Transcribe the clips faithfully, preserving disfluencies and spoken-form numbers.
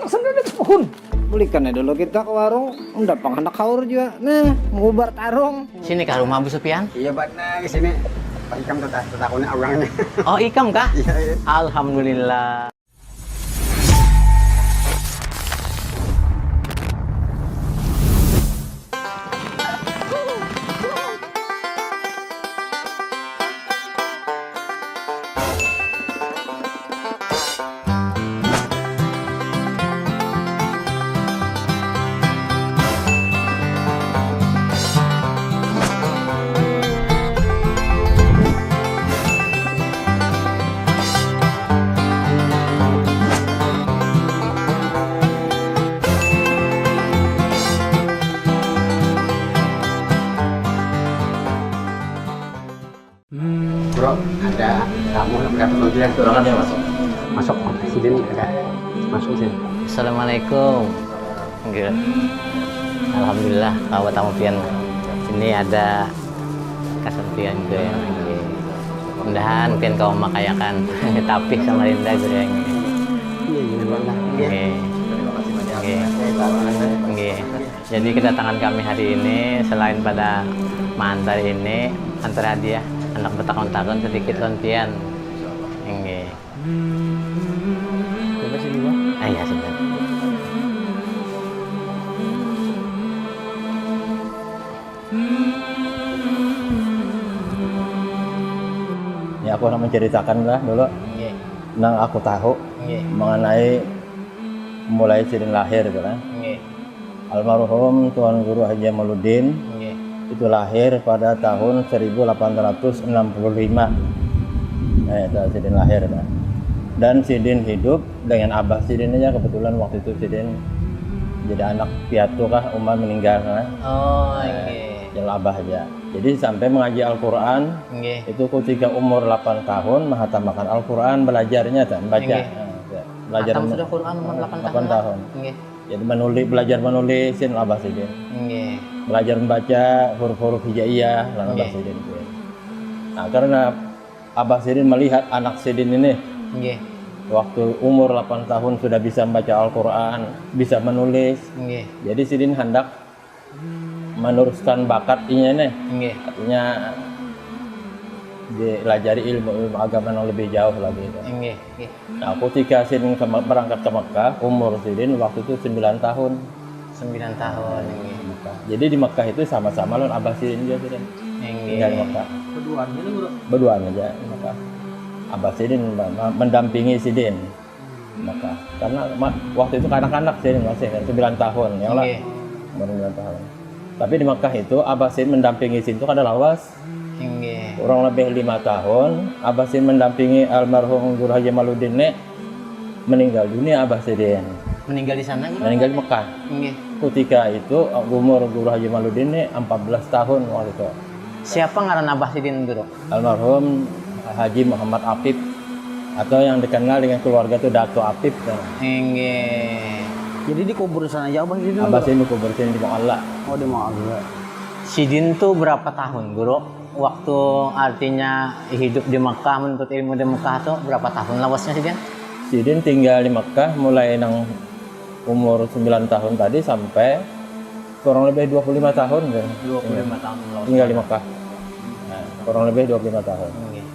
Sendiri pohon. Bulikan ya dulu kita ke warung, udah pang handak haur juga. Nah, ngubar tarung. Sini kah rumah Abu Sufyan? Iya, Bat, nah, di sini. Pak Ikam tetap tetakunya orangnya. Oh, ikam kah? Iya, iya. Alhamdulillah. Bro, ada tamu nak berapa panggilan? Silakan ya masuk. Masuk, sidin ada. Masuk, sidin. Assalamualaikum. Enggak. Alhamdulillah, kawa tamu pian. Ini ada kasan pian ke. Mudahan pian kawa makayakan tapi sama Linda guru yang ini. Iya, iya, iya. Oke. Oke. Oke. Jadi kedatangan kami hari ini selain pada maantar ini, antar hadiah, handak batakun-takun sedikit lawan pian. Oke. Coba sini, Bang. Ah, iya, sebentar. Ini aku nak menceritakan lah dulu Nggih, nang aku tahu nggih, mengenai mulai sidin lahir gitu kan. nggih, Almarhum Tuan Guru Haji Jamaluddin nggih. itu lahir pada tahun seribu delapan ratus enam puluh lima. Nah, itu sidin lahir kan. Dan sidin hidup dengan abah sidin aja, kebetulan waktu itu sidin jadi anak piatu kah, uma meninggal kan. Oh, nggih. Jadi abah aja. Jadi sampai mengaji Al-Quran Nggih. itu ketika umur delapan tahun, menghatamalkan Al-Quran, belajarnya kan, baca. Nggih. Nah, belajar Khatam men- sudah Quran umur delapan tahun. delapan tahun. Nggih. Jadi menulis, belajar menulis, sidin abah sidin. Nggih. Belajar membaca huruf-huruf hijaiyah, lawan Nggih. abah sidin. Nah, karena abah sidin melihat anak sidin ini Nggih. waktu umur delapan tahun sudah bisa membaca Al-Quran, bisa menulis. Nggih. Jadi sidin hendak meneruskan bakat inya nih. Nggih. Artinya diajari ilmu-ilmu agama yang lebih jauh lagi. Nggih. Nggih. Nah, ketika sidin ke, berangkat ke Mekah, umur sidin waktu itu sembilan tahun. Sembilan tahun, nggih. Mekah. Jadi di Mekah itu sama-sama lawan abah sidin juga sidin. Tinggal di Nggih. Mekah. Berduaan gitu, Bro. Berduaan aja di Mekah. Abah sidin me- me- mendampingi sidin di Mekah. Karena ma- waktu itu kanak-kanak sidin masih kan, sembilan tahun, ya lah. Nggih. Umur sembilan tahun. Tapi di Mekah itu abah sidin mendampingi sidin itu kada lawas. Nggih. Kurang lebih lima tahun, abah sidin mendampingi almarhum Guru Haji Jamaluddin nih meninggal dunia abah sidin. Meninggal di sana gitu? Meninggal di Mekah. Nggih. Ketika itu umur Guru Haji Jamaluddin nih empat belas tahun waktu itu. Siapa ngaran abah sidin, Guru? Almarhum Haji Muhammad Apip atau yang dikenal dengan keluarga itu Dato Apip. Nah. Nggih. Jadi dikubur sana aja abah sidin. Abah sidin dikubur sidin di Mu'alla. Oh, di Mu'alla. Sidin tuh berapa tahun, Guru? Waktu artinya hidup di Mekah, menuntut ilmu di Mekah tuh berapa tahun lawasnya sidin? Sidin tinggal di Mekah mulai nang umur sembilan tahun tadi sampai kurang lebih dua puluh lima tahun kan. Dua puluh lima tahun lawas. Tinggal di Mekah. Nah, kurang lebih dua puluh lima tahun. Nggih.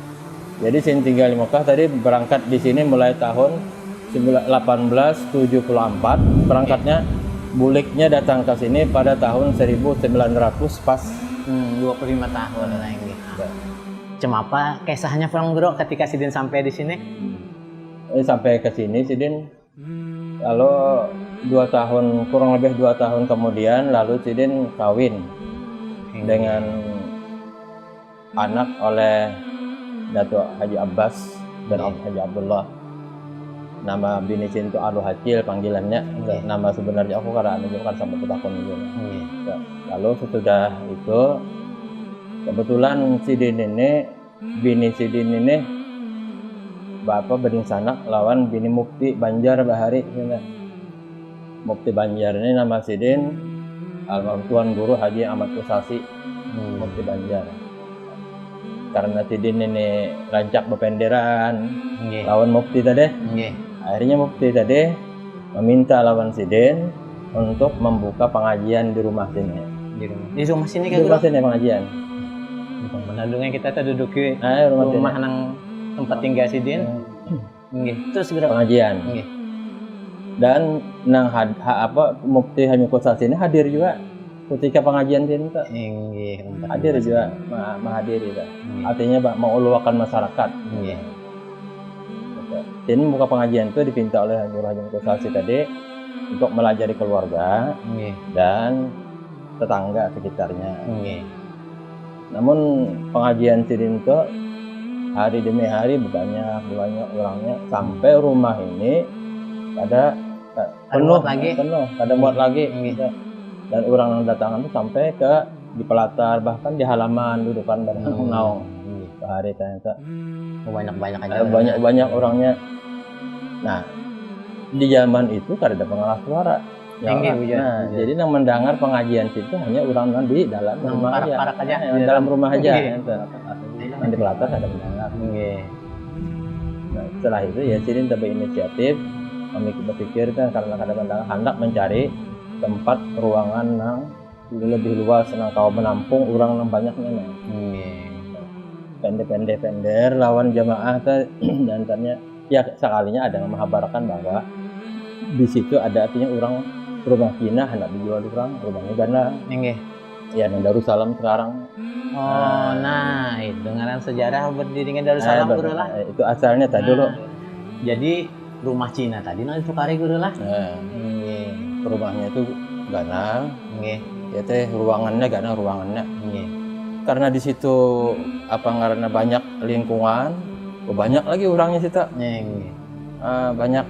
Jadi sidin tinggal di Mekah tadi, berangkat di sini mulai tahun sembilan- delapan belas tujuh puluh empat, berangkatnya, buliknya datang ke sini pada tahun seribu sembilan ratus pas. Hmm, dua puluh lima tahun lah, nggih. Ya. Cuma apa kisahnya, Bang Guru, ketika sidin sampai di sini? Eh, sampai ke sini sidin lalu dua tahun, kurang lebih dua tahun kemudian lalu sidin kawin dengan anak oleh Datuk Haji Abbas dan Iya. Haji Abdullah. Nama bini sidin tu Aluh Acil panggilannya. Iya. Nama sebenarnya aku kada anu juga, kada sampai betakun juga. Nggih. Ya, lalu sesudah itu kebetulan sidin ini, bini sidin ini bapa bedingsanak lawan bini Mufti Banjar bahari, kena. Mufti Banjar ini nama sidin almarhum Tuan Guru Haji Ahmad Kusasi. Hmm. Mufti Banjar. Karena sidin ini rancak bependeran Nggih. lawan Mufti tadi. Nggih. Akhirnya Mufti tadi Meminta lawan sidin untuk membuka pengajian di rumah sini. Di rumah. Di rumah sini Di kan rumah Guru? Sini pengajian. Bukan benar dengan kita terduduki Ah, rumah rumah sini. Nang tempat tinggal sidin. Nggih. Terus Guru? Pengajian. Nggih. Dan nang had, ha, apa Mufti Hamid Kusal sini hadir juga ketika pengajian sini tuh. Inggih, tempat Hadir tinggal juga sidin. ma- menghadiri tuh. Nggih. Artinya Pak menguluakan masyarakat. Nggih. Jadi buka pengajian itu dipinta oleh Guru Haji Kusal sih tadi untuk melajari keluarga Nggih. dan tetangga sekitarnya. Nggih. Namun pengajian sidin tuh hari demi hari banyak banyak orangnya sampai rumah ini pada eh, Kada penuh muat lagi. Penuh, kada muat lagi Nggih. Gitu. Dan orang yang datangan tuh sampai ke di pelatar bahkan di halaman dudukan bareng Hmm. naung Nggih. Bahari ternyata Oh, banyak-banyak aja. Eh, banyak-banyak orangnya. Nah, di zaman itu kada ada pengeras suara. Ya, Inggih, orang. iya, Nah, iya. Jadi yang mendengar pengajian itu hanya orang yang di dalam Yang rumah aja. parak-parak aja, Eh, di dalam dalam. Rumah aja. Iya. Gitu. Yang di pelatar ada mendengar. Nggih. Nah, setelah itu ya sidin tambah inisiatif, memikir berpikir kan karena kada mendengar hendak mencari tempat ruangan yang lebih luas yang kau menampung orang yang banyaknya nih. Nggih. Pender-pender lawan jamaah teh dan ternyata ya sekalinya ada yang menghabarkan bahwa di situ ada artinya orang rumah Cina hendak dijual orang rumahnya ganal Nggih. Ya nang Darussalam sekarang. Oh, nah, itu ngaran sejarah berdirinya Darussalam, Eh, Guru lah. eh, Itu asalnya tadi dulu. Nah, jadi rumah Cina tadi nang ditukari, Guru lah. Nah, Nggih. Rumahnya itu ganal. Nggih. Ya teh ruangannya ganal ruangannya. Nggih. Karena di situ apa ngarannya banyak lingkungan, banyak lagi orangnya situ. Nggih. Ah, banyak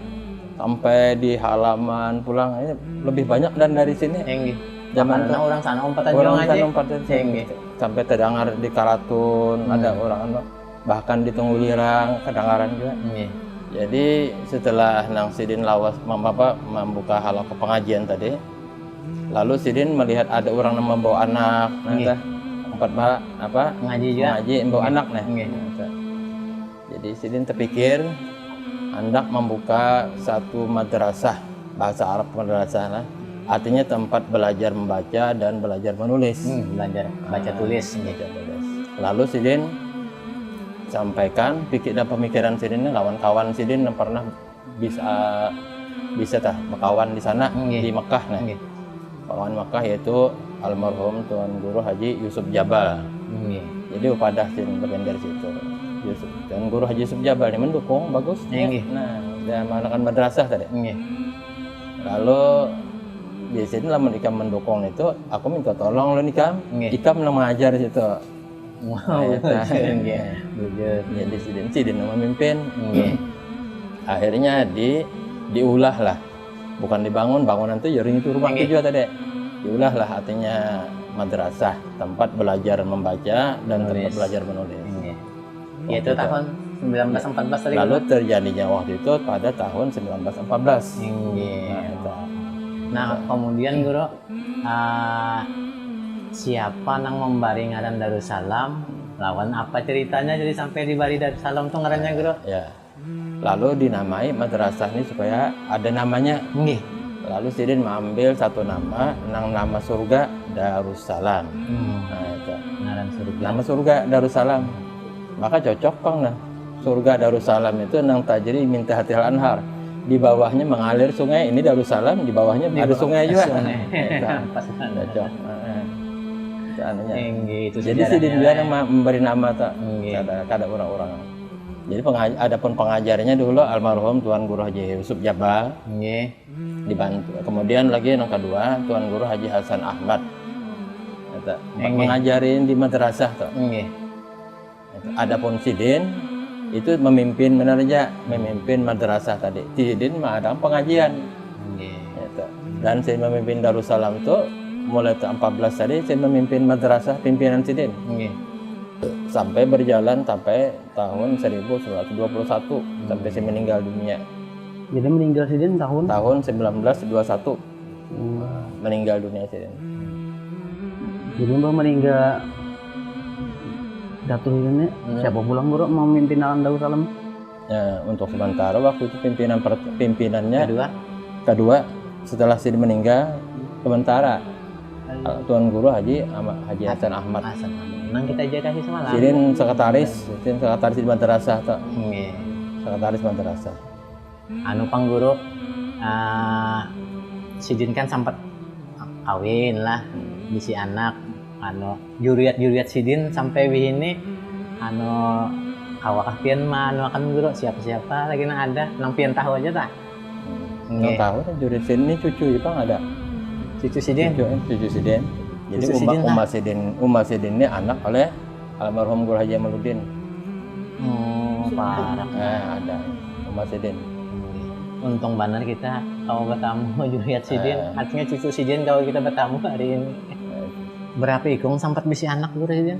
sampai di halaman pulang ini lebih banyak dan dari sini. Nggih. Zaman Karena tu- orang sana umpatan orang juga ngaji. sana umpatan Nggih. Sampai terdengar di Karatun Hmm. ada orang anu, bahkan di Tunggulirang kedengaran juga. Nggih. Jadi setelah nang sidin lawas mem- apa, membuka halaman pengajian tadi, lalu sidin melihat ada orang yang membawa anak, nah, Nggih. tah, empat bah apa Ngaji juga. Ngaji membawa Nggih. Anak nih. Nggih. Nah, tah. Jadi sidin terpikir hendak membuka satu madrasah bahasa Arab madrasah lah. Artinya tempat belajar membaca dan belajar menulis. Hmm, belajar baca Ah, tulis nggih. Baca tulis. Lalu sidin sampaikan pikir dan pemikiran sidin ni lawan kawan sidin yang pernah bisa bisa tah berkawan di sana Nggih. Di Mekah nah. Nggih. Kawan Mekah yaitu almarhum Tuan Guru Haji Yusuf Jabal. Nggih. Jadi upadah sidin bagian dari situ. Yusuf Tuan Guru Haji Yusuf Jabal ni mendukung bagus. Nggih. Nah, dia mengadakan madrasah tadi. Nggih. Lalu di sini lamun ikam mendukung itu, aku minta tolong lawan ikam. Nggih. Ikam nang mengajar di situ. Wow, Nah, nggih. Bujur. Jadi sidin sidin nang memimpin. Nggih. Akhirnya di diulah lah. Bukan dibangun, bangunan tu ya itu rumah Nggih. Tujuh tadi. Diulah lah artinya madrasah, tempat belajar membaca dan tempat Menulis. Belajar menulis. Nggih. Waktu Yaitu itu. Tahun sembilan belas empat belas tadi. Lalu Kan? Terjadinya waktu itu pada tahun sembilan belas empat belas. Nggih. Nah, itu. Nah, kemudian Guru, ah, siapa nang membari ngaran Darussalam? Lawan apa ceritanya jadi sampai dibari Darussalam tuh ngarannya Guru? Ya. Lalu dinamai madrasah ini supaya ada namanya. Nggih. Lalu sidin mengambil satu nama, nang nama surga Darussalam. Hmm. Nah, itu. Ngaran surga. Nama surga Darussalam. Maka cocok pang nah. Surga Darussalam itu nang tajri min tahtil anhar. Di bawahnya mengalir sungai, ini Darussalam, di bawahnya Di ada bawah sungai juga. sungai. Itu. Pas kan. Cocok. Heeh. Itu anunya. Nggih, itu Jadi sejarahnya. Sidin juga yang ma- memberi nama tak. Nggih. Kada kada orang-orang. Jadi pengaj- adapun pengajarnya dulu almarhum Tuan Guru Haji Yusuf Jabal Nggih. dibantu. Kemudian lagi yang kedua Tuan Guru Haji Hasan Ahmad. Kata, Nggih. Mengajarin di madrasah tuh. Nggih. Adapun sidin itu memimpin benar aja, memimpin madrasah tadi. Sidin mengadakan pengajian. Nggih. Gitu. Dan sidin memimpin Darussalam tuh mulai tahun empat belas tadi sidin memimpin madrasah pimpinan sidin Nggih. sampai berjalan sampai tahun seribu sembilan ratus dua puluh satu sampai sidin meninggal dunia Jadi meninggal sidin tahun tahun sembilan belas dua satu Hmm. meninggal dunia sidin. Jadi mbah meninggal Datuh ini Hmm. Siapa pulang Guru memimpin alam Darussalam? Ya, untuk sementara waktu itu pimpinan per- pimpinannya Kedua. Kedua, setelah sidin meninggal, sementara Tuan Guru Haji Ama- Haji Hasan Ahmad. Hasan Ahmad. Nang kita aja kasih semalam. Sidin sekretaris, sidin sekretaris di madrasah tu. Nggih. Sekretaris madrasah. Anu pang guru, ah, sidin kan sempat kawin lah, bisi anak, anu juriat-juriat sidin sampai wihini, anu awakah pian ma anu akan guru siapa-siapa lagi nang ada, nang pian tahu aja tah? Nggih. Nang tahu kan juriat sidin ni cucu pang ada. Cucu sidin? Cucu, eh, cucu sidin. Jadi cucu uma, sidin lah. Uma sidin, uma sidin ni anak oleh almarhum Guru Haji Jamaluddin. Oh, parah. Eh, ada. Uma sidin. Untung banar kita kawa batamu juriat sidin. Eh. Artinya cucu sidin kawa kita batamu hari ini. Eh. Berapa ikung sampat bisi anak guru sidin?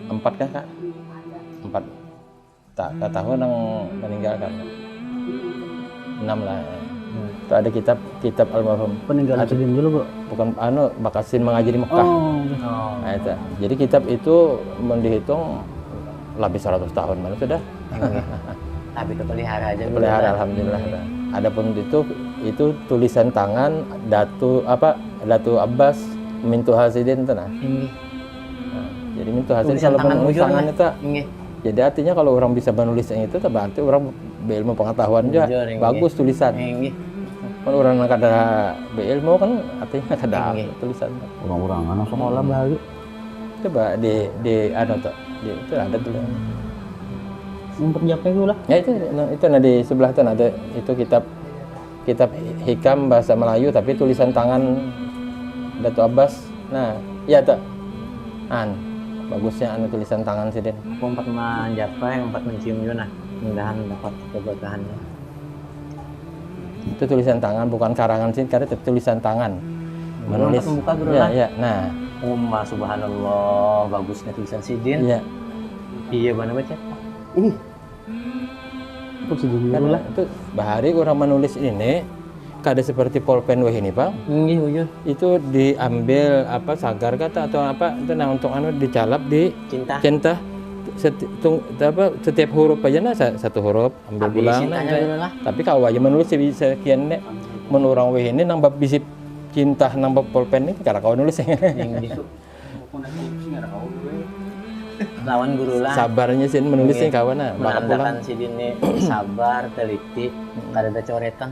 Empat kah, Kak? Empat. Tak, tak tahu nang meninggal kan. Enam lah. Hmm. Itu ada kitab, kitab almarhum. Peninggalan sidin dulu, Bu? Bukan, anu, bakas sidin mengaji di Mekah. Oh, gitu. Nah, itu. Jadi kitab itu mun dihitung lebih seratus tahun mana sudah. Iya. Tapi terpelihara aja. Terpelihara, alhamdulillah. Iya. Adapun itu, itu tulisan tangan Datu, apa, Datu Abbas, mintuha sidin tu nah. Iya. Nah, jadi mintuha sidin tulisan kalau tangan menulis bujur, tangan nah. Itu. Iya. Jadi artinya kalau orang bisa menulis yang itu, berarti orang berilmu pengetahuan juga. Bujur, iya. Bagus tulisan. Iya. Kalau orang yang kada berilmu kan artinya kada tulisan. Orang-orang anak sekolah baru. Coba di, di anu tuh, di, itu ada tuh. Yang terjapnya itu lah. Ya itu, nah, itu nah di sebelah tuh nah, ada itu kitab, kitab hikam bahasa Melayu tapi tulisan tangan Datu Abbas. Nah, iya tuh. An, bagusnya anu tulisan tangan sidin. Aku empat menjapai, empat mencium juga nah. Mudahan dapat keberkahannya. Itu tulisan tangan, bukan karangan sidin, kada, tapi tulisan tangan. Menulis. Buka dulu ya, lah. Ya, nah. Umma, subhanallah, bagusnya tulisan sidin. Iya. Iya, mana baca? Ini. Untuk sidin dulu lah. Itu bahari orang menulis ini kada seperti polpen weh ini, Bang. Nggih, bujur. Itu diambil apa sagar kata atau apa itu nah untuk anu dicalap di cinta. Cinta. Seti-, tung-, apa, setiap huruf aja nah sa-, satu huruf. Ambil pulang nah, dulu lah. Tapi kawa aja menulis sekian nek. Mun urang weh ini nang bab bisi cinta nang bab polpen ni kada kawa nulis. Lawan guru lah. Sabarnya sih menulis ni kawa nah. Menandakan sidin ni sabar, teliti, kada ada coretan.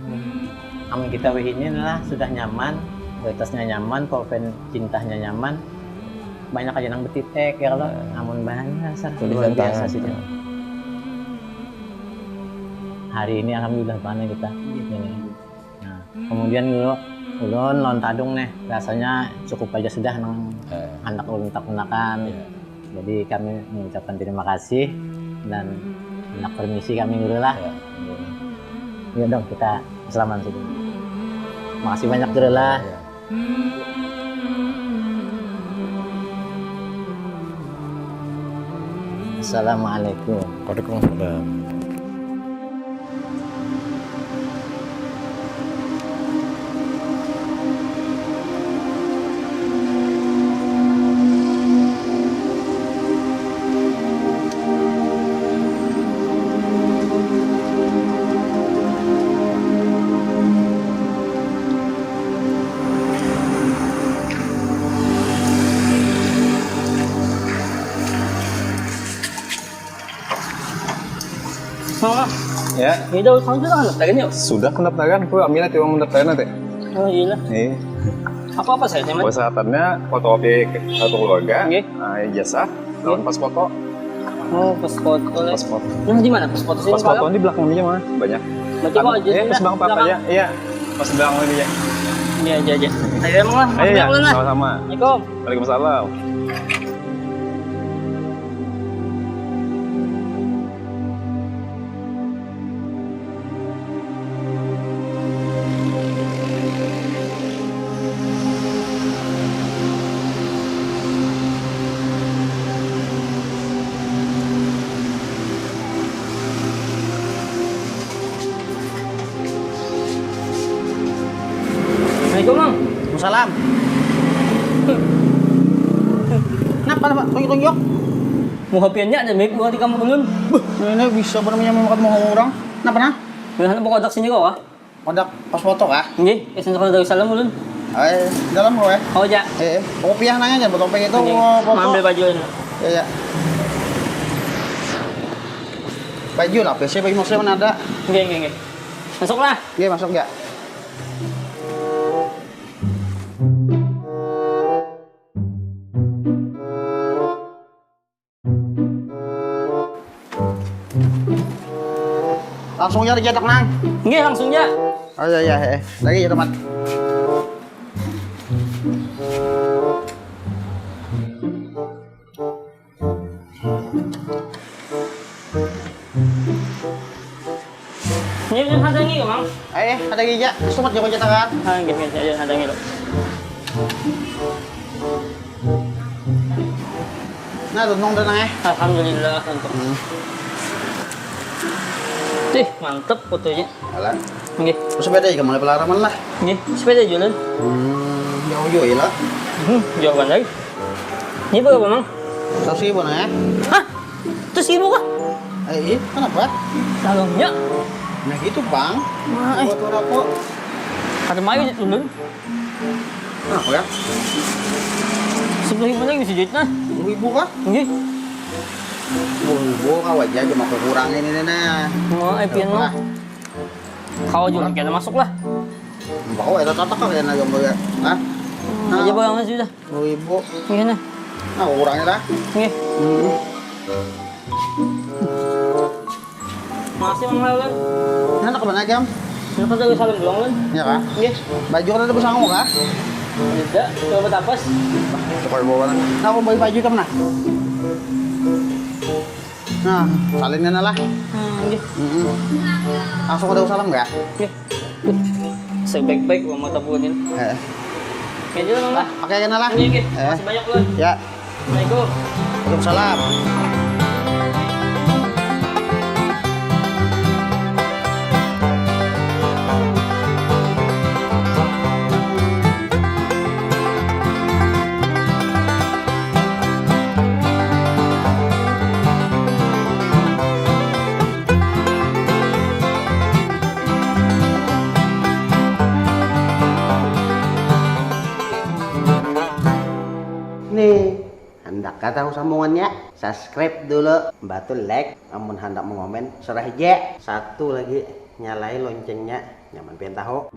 Amun kita weh ini lah sudah nyaman, kualitasnya nyaman, polpen cintanya nyaman, banyak aja nang betitek ya kalau amun bahan dasar luar biasa sidin. Hari ini alhamdulillah bana kita. Ini. Nah, kemudian dulu ulun lawan Tadung nih, rasanya cukup aja sudah nang handak ulun takunakan. Jadi kami mengucapkan terima kasih dan handak permisi kami dulu lah. Ya dong, kita salaman sidin. Makasih banyak dulu lah. Assalamualaikum. Waalaikumsalam. Mama. Ya. Ini daun salam sudah pendaftaran yuk. Sudah pendaftaran, aku ambil nanti uang pendaftaran nanti. Oh iya. Iya. Apa-apa saja, Mas? Persyaratannya fotokopi kartu keluarga, ijazah, lawan pas foto. Oh, pas foto. Pas foto. Nah, di mana pas foto sih? Pas foto di belakang aja mah, banyak. Berarti kok aja ya, pas belakang apa aja? Iya. Pas belakang aja. Iya, aja aja. Ayo emang lah. Ayo ya, sama-sama. Assalamualaikum. Waalaikumsalam. Assalamualaikum, Mang. Waalaikumsalam. Kenapa, Pak? Tunjuk-tunjuk. Muha piannya ada mirip bukan di kampung ulun. Buh, ini bisa benar-benar memakan muha orang. Kenapa, nah? Nah, buka otak sini kok, ah. Handak pas foto kah? Nggih, gasan sakula Darussalam ulun. Ai, dalam kau eh. Oh, ja. Eh, kopiah nanya aja, botol itu. Nggih. Foto. Maambil baju ini. Ya, ya. Baju lah, P C baju maksudnya mana ada? Nggih, nggih, nggih. Masuklah. Nggih, masuk ya. Langsung ja dicetak nang. Nggih, langsung ja. Oh iya iya, eh. Lagi ya teman. Ini ulun hadangi, Mang. Eh, hadangi ja. Sumat jago cetakan. Ah, nggih, nggih, ulun hadangi lo. Nah, tuntung dah nang eh. Alhamdulillah, tuntung. Hmm. Tih, mantep fotonya. Alah. Nggih. Sepeda juga mulai pelaraman lah. Nggih, sepeda jualan. Hmm, jauh juga ya lah. Hmm, jauh pandai. Ini berapa, Mang? Seratus ribu nang eh. Hah? Terus ibu kah? Eh, iya, kenapa? Dalamnya. Nah gitu, Bang. Nah, eh. Buat rokok. Ada mayu di ulun. Kenapa ya? Sepuluh ribu lagi bisa duit nah. Sepuluh ribu kah? Nggih. Sepuluh ribu kau aja cuma kurangi ini nah. Mau eh pian mah. Kau juga kena masuk lah. Bawa itu tatak kali ya nah gambar ya. Nah. Aja barang sudah. Sepuluh ribu. Iya nah. Nah, kurangnya lah. Nggih. Hmm. Makasih, Mang Lawan. Nah, nak kemana jam? Nak ke Darussalam doang, Lun. Ya kah? Nggih. Baju kan ada bersanggu kah? Tidak, coba tapas. Coba bawa. Nah, aku beli baju itu mana? Nah, salinnya lah. Hmm, nggih. Mm-mm. Langsung ada salam nggak? Nggih. Sebaik-baik uang mata buanin. Eh. Oke dulu, Mang. Oke, kenal lah. Nggih, nggih. Eh. Makasih banyak, Lun. Ya. Assalamualaikum. Waalaikumsalam. Nih, handak kah tahu sambungannya? Subscribe dulu, bantu like, amun handak mengomen, serah je. Satu lagi, nyalai loncengnya, nyaman pian tahu.